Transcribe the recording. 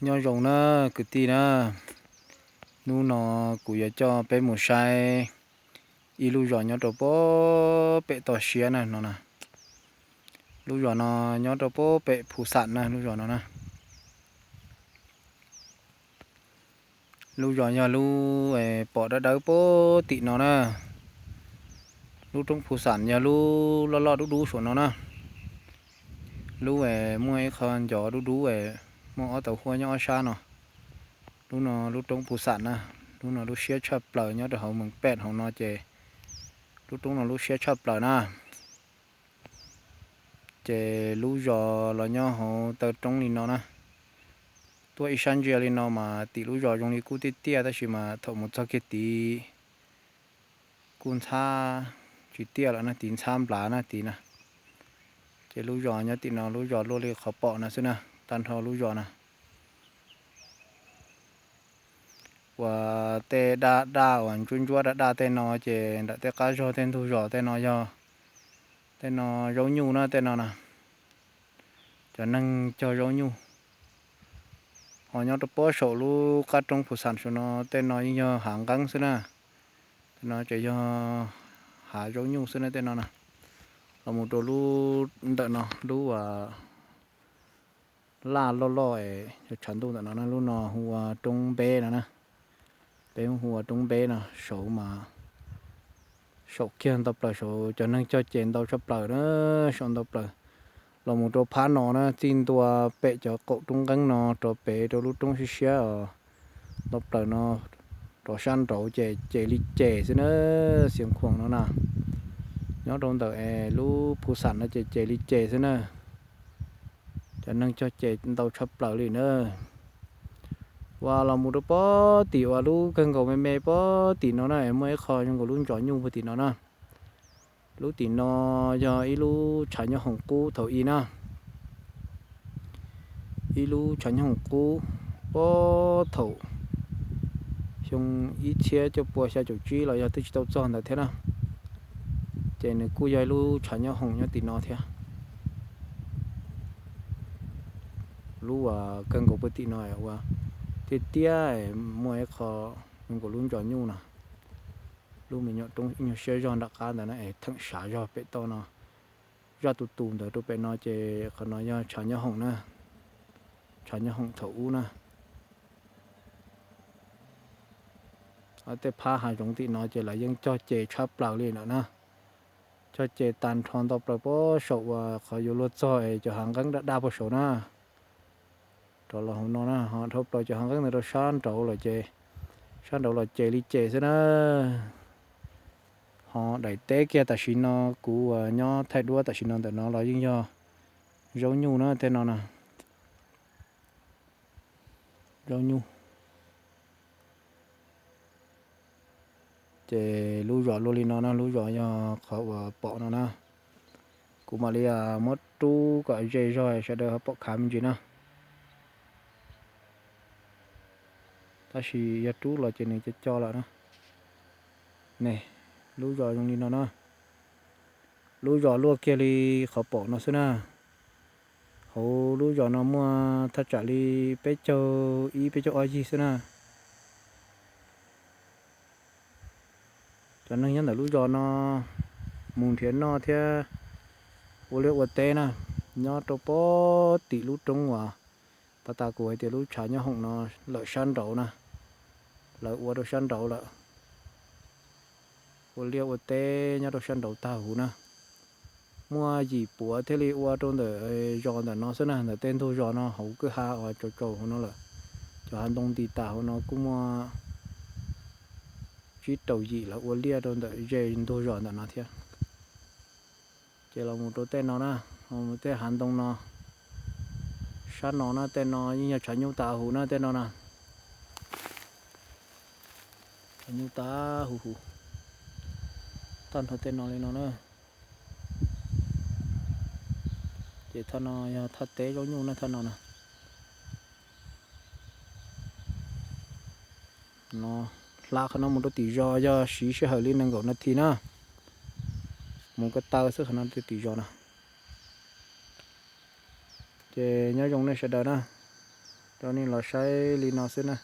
Nyob zoo na kwv tij na, hnub no kuv yuav coj peb mus saib ib lub zos nyob rau puag pem toj siab na no na. Lub zos no nyob rau puag pem Phu Xam na, lub zos no na. Lub zos yog lub pom dawb dawb puag tim no na. Lub roob Phu Xam yog lub loj loj dub dub saum no na. Lub muaj ib qho ncov dub dub, muaj ob tauv huab nyob ob sab no. Lub no lub roob Phu Xam na. Lub no lub siab tshaj plaws nyob rau hauv Mees Pej hauv no ces lub roob no lub siab tshaj plaws na. Ces lub zos los nyob hauv taw roob li no na. Tuaj ib sab ntsia li no mas tim lub zos zoo li kuj tiaj tiaj tab sis mas thaum mus txog kiag tid kuj ntxhab tsis tiaj lawm na, tid ntxhab nplav na tid na. Ces lub zos nyob tim no lub zos luaj li qhov pom no xwb na, tag nrho lub zos na. Uas tej daj daj uas ntsuab ntsuab daj daj tej no ces nram tej qab zog tej ntug zos tej no yog, tej no zaub nyuj na tej no na. Cov neeg cog zaub nyuj. Ho nyob rau puag saum lub qab roob Phu Xam saum no tej no yeej yog hav nqeeb xwb na. Tej no ces yog hav zaub nyuj xwb na tej no na. Los mus rau lub ntawm no lub laj loj loj es tshav ntuj ntawm no na, lub no hu ua roob npeb no na. Peb hu ua roob npeb no, saud mas saum kiag ntau plaws, saud cov neeg cog ces ntau tshaj plaws na, saud ntau plaws. Los mus rau phab no na, txij ntua pem cov qaum roob nqeeb no rov pem rau lub roob siab siab os, ntau plaws no rov sab nraud ces ces li ces xwb na, Xiav Khuam no na. Nyob rau ntawm es lub Phu Xam no ces ces li ces xwb na. Cov neeg cog ces ntau tshaj plaws li na. Uas los mus rau puag tim uas lub kawg nkaus me me puag tim no na, muaj ib qho zoo nkaus lub ntsos nyuj puag tim no na. Lub tim no yog ib lub tshav nyob hoom qub thaum i na. Ib lub tshav nyob hoom qub puag thaum xyoo ib txhiab cuaj pua xya caum tsib los yog twb tsis tau txog ntawd thiab na. Ces nws kuj yog ib lub tshav nyob hoom nyob tim no thiab. Lub uas kawg nkaus puag tim no uas tiaj tiaj muaj ib qho zoo nkaus lub ntsos nyuj no. Lub me nyuam roob ib nyuag siab zog nram qab ntawd na es theem sav zog pem toj no. Zaj tus tus ntawd rau pem no ces qhov no yog tshav nyob hoom na. Tshav nyob hoom thaum ub na. Tej phab hav zoov tim no ces lawv yeej cog ces tshaj plaws li lawm na. Cog ces tag nrho ntau plaws puag saum uas qhov yuav luag txog es cov hav nqeeb daj daj puag saud na. Rov los hauv no na, ho dhau plaws cov hav nqeeb ntawd rau sab nraud lawm ces, sab nraud los ces li ces xwb na. Ho daim teb kiag tam sim no kuv uas nyob thaij duab tam sim no ntawm no los yeej yog zaub nyuj na tej no na. Zaub nyuj. Ces lub zos luaj li no na, lub zos yog qhov uas pom no na. Kuv mam li muab rub kom ze zog sawv daws ho pom khav me ntsis na. Tab sis yog rub los ces nws co co lawm na. Ne, lub zos zoo li no na. Lub zos luaj kiag li qhov pom no xwb na. Hauv lub zos no muaj thaj tsam li peb caug ib peb caug ob yig xwb na. Cov neeg nyob ntawm lub zos no mus nrhiav noj thiab ua liaj ua teb na, nyob rau puag tim lub roob uas pas tas kuv hais tias lub tshav nyob hoom no lawm sab nraud na, lawv ua rau sab nraud lawm, ua liaj ua teb nyob rau sab nraud tag huv na. Muaj yim puav thiaj li ua rau ntawm zos ntawm no xwb na, ntawm tej ntug zos no hauv kwj ha uas tsaus tsaus hauv no lawm. Cov hav ntoo nti tas hauv no kuj muaj tsib rau yim lawv ua liaj rau ntawm ze ntug zos ntawm no thiab. Ces los mus rau tej no na, tej hav ntoo no, sab no na, tej no yeej yog tshav nyuj tas huv na tej no na. Tshav nyuj tas huv huv, tag nrho tej no li no na. Ces thaj no yog thaj teb zaub nyuj na, thaj no na. No, hla qhov no mus rau tim zos yog siv sij hawm li nees nkaum nas this na. Mus ko taw xwb qhov no rau tim zos na. Ces nyob zoo nej sawv daws na. Rau nej los saib li no xwb na.